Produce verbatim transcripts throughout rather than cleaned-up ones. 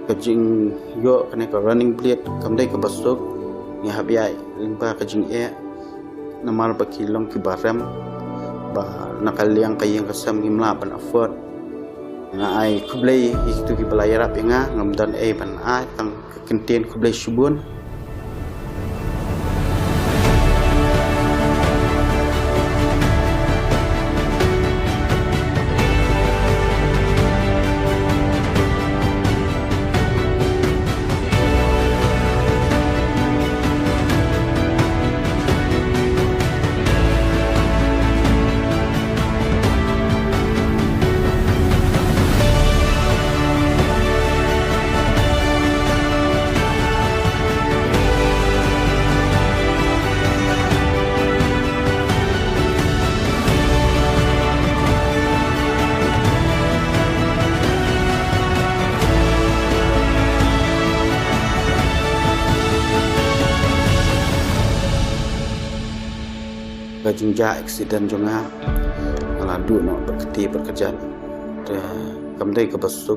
Ka jingïoh kane ka running bleed kam dei kaba suk, ngi hap ïaid lyngba ka jingeh namar ba ki long kiba rem, ba na ka liang ka ïing ka sem ngim lah ban afford. Nga ai khublei ïa kito kiba la ïarap ïa nga, ngam don ei ban ai tang ka kyntien khublei shibun. Ka jingjia accident jong nga, nga la duh noh bad ka kti bad ka kjat. Te kam dei kaba suk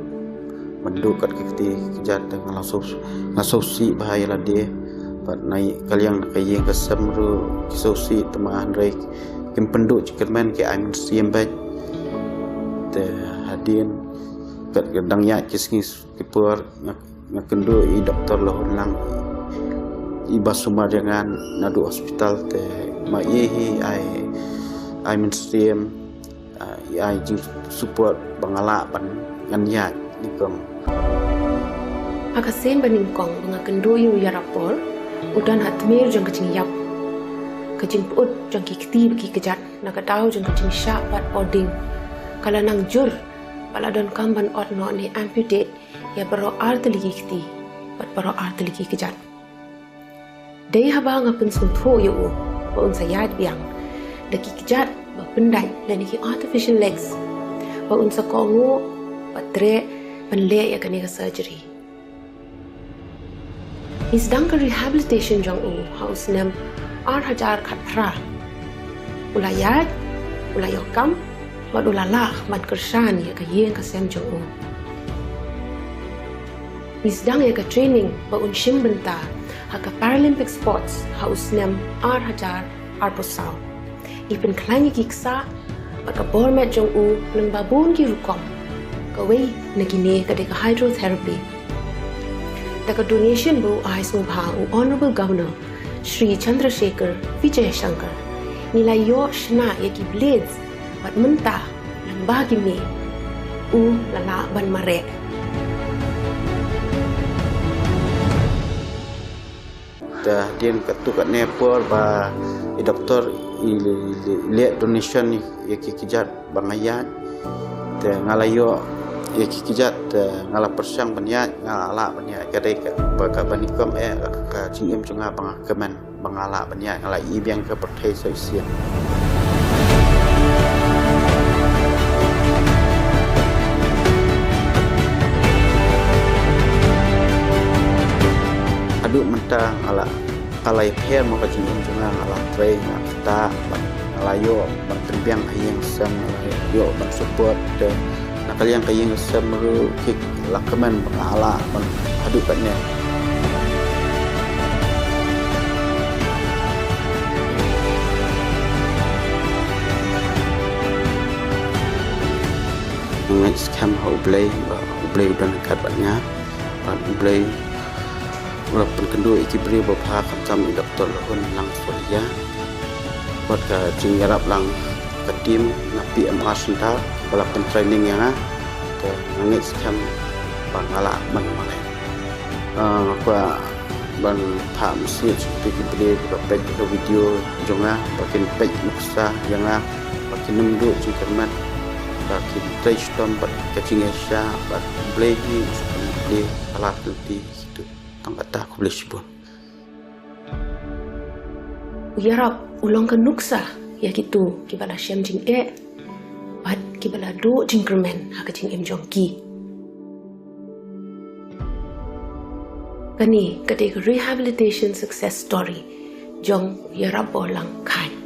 ban duh kat ka kti ka kjat, te nga la sngewsih bha ïa lade. Bad na ka liang ka ïing ka sem ruh ki sngewsih, te ma hynrei kim pynduh jingkyrmen, ki ai mynsiem beit. Te hadien kat ka dang ïaid ki sngi ki por, nga, nga kynduh i doktor la hun lang i ba sumar ïa nga naduh hospital, te ma i hi ai, ai mynsiem, ah, i ai jingsupport ba nga lah ban ngan ïaid nyngkong. Ha ka sien ba nyngkong ba nga kynduh ïa u Ïarap Bor, u don ha tmier jong ka jingïap, ka jingpyut jong ki kti bad ki kjat na ka daw jong ka jingshah bat ording. Ka la nang jur ba la donkam ban ot noh ne amputate ïa baroh ar tylli ki kti bad baroh ar tylli ki kjat. Dei haba nga pynsngewthuh ïa u ba un sa ïaid biang da ki kjat ba pyndait lane ki artificial legs, ba un sa kohnguh bad treh ban leh ïa kane ka surgery. Ngi sdang ka rehabilitation jong u ha u snem ar hajar khatphra. U la ïaid, u la ïoh kam bad u la lah ban kyrshan ïa ka ïing ka sem jong u. Ngi sdang ïa ka training ba un shim bynta ha ka Paralympic Sports ha u snem ar hajar arphew saw. Ngi pynkhlaiñ ïa ki ksah bad ka bor met jong u lyngba bun ki rukom. Kawei na kine ka dei ka hydrotherapy. Da ka donation ba u ai sngewbha u Honourable Governor Shri Chandrasekhar Vijayashankar, ngi la ïoh shna ïa ki blades bad mynta lyngba kine u la lah ban mareh. Te hadien katto katne por ba i doktor i leh donation ïa ki kjat ba nga ïaid. Te nga la ïoh ïa ki kjat, te nga la pyrshang ban ïaid, nga la lah ban ïaid. Ka dei kaba nyngkong eh ka jingim jong nga ba nga kmen ba nga lah ban ïaid, nga la ïoh biang ka pyrthei sa shisien. Haduh mynta nga la, ka la ïapher mo ka jingim jong nga, nga la trei, nga la ktah, bad nga la ïoh ban pynbiang ha ïing sem, nga la ïoh ban support, te na ka liang ka ïing sem ruh ki la kmen ba nga lah ban haduh katne. Nga ngeit skhem ha U Blei ba U Blei u don ryngkat bad nga, bad U Blei u la pynkynduh ïa ki briew babha khamtam i doktor Lahun Langsolia bad ka jingïarap lang ka team na P M R Center ba la pyntraining ïa nga. Te nga ngeit skhem ba nga lah ban mane, ah, nga kwah ban phah message ïa ki briew kiba peit ïa ka video jong nga ba kin peit nuksa ïa nga, ba kin ym duh jingkyrmen, ba kin trei shitom bad ka jingïaishah, bad U Blei hi u shu pynlong ka lad lynti ïa kito. Tang kata, khublei shibun. U Ïarap u long ka nuksa ïa kito kiba la shem jingeh bad kiba la duh jingkyrmen ha ka jingim jong ki. Kane ka dei ka rehabilitation success story jong u Ïarap Borlang Khain.